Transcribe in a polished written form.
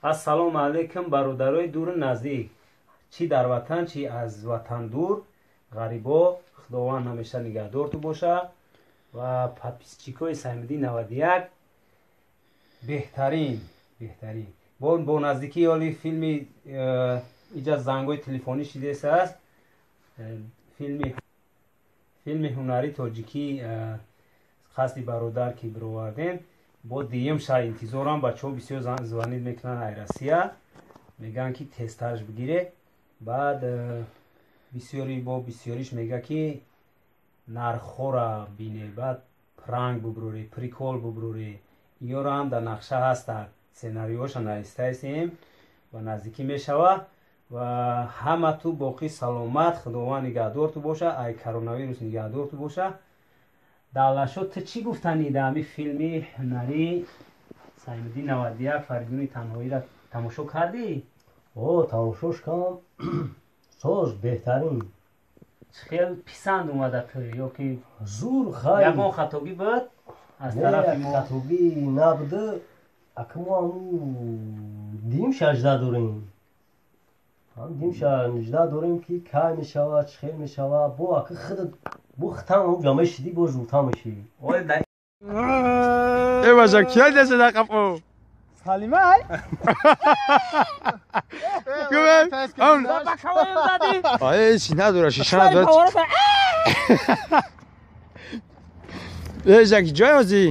Ассалому алайкум, бародарои дуру наздик, чӣ дар ватан, чӣ аз ватан дур, ғарибо. Худованд ҳамеша нигаҳдорту боша. Ва подписчикои Саймиддин 91, беҳтарин, беҳтарин. Бо наздикии оли филми иҷа зангои телефонӣ шидесааст. Филми ҳунари тоҷикӣ қасди бародар ки бировардем, бо диюм ша интизорам. Бачаҳо бисёр звонит мекунанд ай Россия, мегӯянд, ки тезтарш бигире. Баъд бисёри бо бисёриш мега, ки нархҳоро бине, баъд пранк бубурорӣ, прикол бубурорӣ. Иёро ҳам дар нақша ҳастанд, сценариҳоша навистаистем ва наздикӣ мешава. Ва ҳамату боқӣ саломат, Худованд нигаҳдорту боша, ай коронавирус нигаҳдорту боша. Давлатшо, ту чӣ гуфтанӣ дар ҳамин филми ҳунарӣ Саймиддин 91, Фаридуни танҳоиро тамошо кардӣ? О, тамошош кардам, соз, беҳтарин. Чӣ хел писанд омада ту ё ки Зур, хай. Ягон хатогӣ буд аз тарафи мо? Хатогӣ набуда. Ака, мо ҳаму дим шажда дорем, ҳам дим шажда дорем, ки кай мешавад, чӣ хел мешавад. Бо ака худат бо хитам ҳамуҷа мешидӣ, бо зудтар мешидӣ. Э, баша, кия деса дар қафо? Салима ай. Гӯем, ай чи надора, шиша надора. Э, жаки, ҷой ҳозӣ?